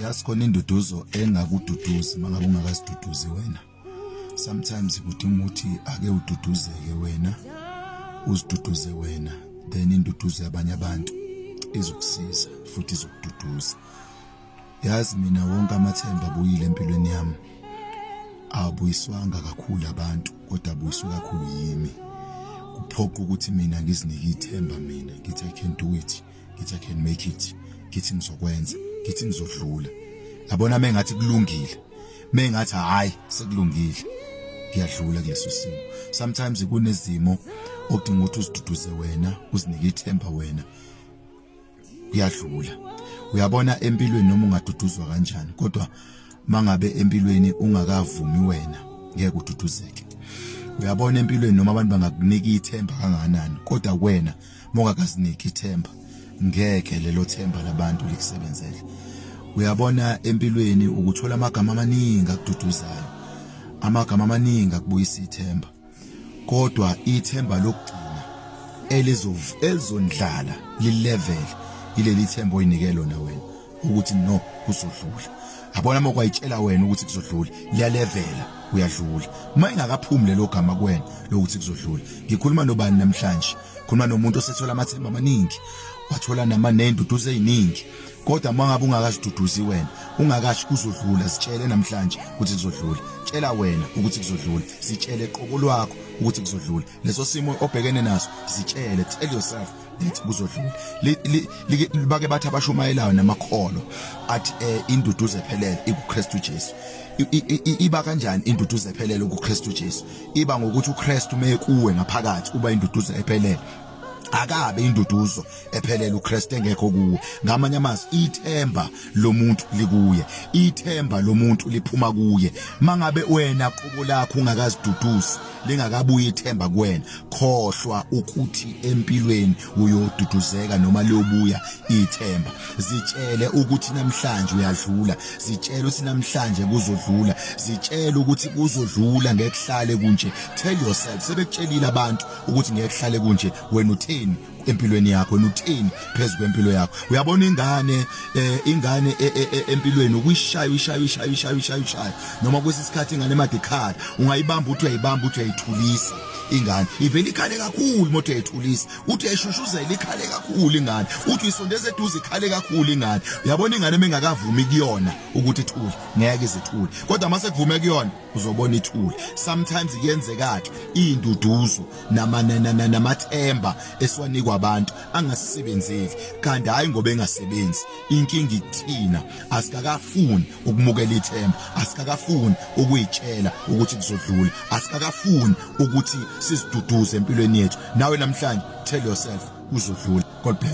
Yazi khona induduzo engakududuzi mangabe ungakaziduduzi wena. Sometimes kudinga ukuthi ake ududuzeke wena, uziduduze wena, then induduzo yabanye abantu izokusiza futhi izokududuza. Yazi mina wonke amathemba abuyile empilweni yami abuyiswanga kakhulu abantu kodwa abuyiswe kakhulu yimi. Kuphoqa ukuthi mina ngizinike ithemba mina ngithi I can do it. Ngithi I can make it, ngithi ngizokwenza, ngithi ngizodlula. Yabona mengathi kulungile, mengathi hayi sekulungile, ngiyadlula kuleso simo. Sometimes kunezimo odinga ukuthi uziduduze wena, uzinike ithemba wena, kuyadlula. Uyabona empilweni noma ungaduduzwa kanjani, kodwa mangabe empilweni ungakavumi wena ngeke ududuzeke. Uyabona empilweni noma abantu bangakunika ithemba kangakanani, kodwa wena mongakaziniki ithemba ngeke lelo themba labantu likusebenzele. Uyabona empilweni ukuthola amagama amaningi akududuzayo, amagama amaningi akubuyisa ithemba, kodwa ithemba lokugcina elizondlala lilevel ileli themba oyinike lona wena ukuthi no kuzodlula. Yabona uma kwayitshela wena ukuthi kuzodlula, liyalevela, uyadlula. Uma ingakaphumi lelo gama kuwena lokuthi kuzodlula. Ngikhuluma nobani namhlanje? Khuluma nomuntu osethola amathemba amaningi, wathola nama nenduduzo eziningi, kodwa uma ngabe ungakaziduduzi wena, ungakasho kuzodlula, sitshele namhlanje ukuthi kuzodlula. Tshela wena ukuthi kuzodlula, sitshele qobo lwakho ukuthi kuzodlula. Leso simo obhekene naso, sitshele, tell yourself that kuzodlula. Bake bathi abashumayelayo namakholwa athi induduzo ephelele ikuKristu Jesu. Iba kanjani induduzo ephelele kuKristu Jesu? Iba ngokuthi uKristu mekuwe ngaphakathi uba induduzo ephelele. Akabe induduzo ephelele uKristu engekho kuwe. Ngamanye amazwi, ithemba lomuntu likuye, ithemba lomuntu liphuma kuye. Mangabe wena qobo lakho ungakaziduduzi, lingakabuyi ithemba kuwena, khohlwa ukuthi empilweni uyoduduzeka noma liyobuya ithemba. Zitshele ukuthi namhlanje uyadlula, zitshele ukuthi namhlanje kuzodlula, zitshele ukuthi kuzodlula, ngeke kuhlale kunje. Tell yourself, sebekutshelile abantu ukuthi ngeke kuhlale kunje, wena utheni empilweni yakho? Wena utheni phezu kwempilo yakho? Uyabona ingane, ingane empilweni ukuyishaya, uyishaya, uyishaya, uyishaya, uyishaya, uyishaya, noma kwesikhathi ingane emadikhala ungayibamba, uthi uyayibamba, uthi uyayithulisa ingane, ivele ikhale kakhulu. Mothi uyayithulisa, uthi uyayishushuzela, ikhale kakhulu ingane, uthi uyisondeza eduze, ikhale kakhulu ingane. Uyabona ingane mengakavumi kuyona ukuthi ithule, ngeke izithule, kodwa mase kuvume kuyona uzobona ithule. Sometimes kuyenzeka ke induduzo namathemba esiwanikwa abantu angasebenzeli, kanti hayi ngoba engasebenzi. Inkinga ikuthina, asikakafuni ukumukela ithemba, asikakafuni ukuyitshela ukuthi kuzodlula, asikakafuni ukuthi siziduduze empilweni yethu. Nawe namhlanje tell yourself kuzodlula. God bless.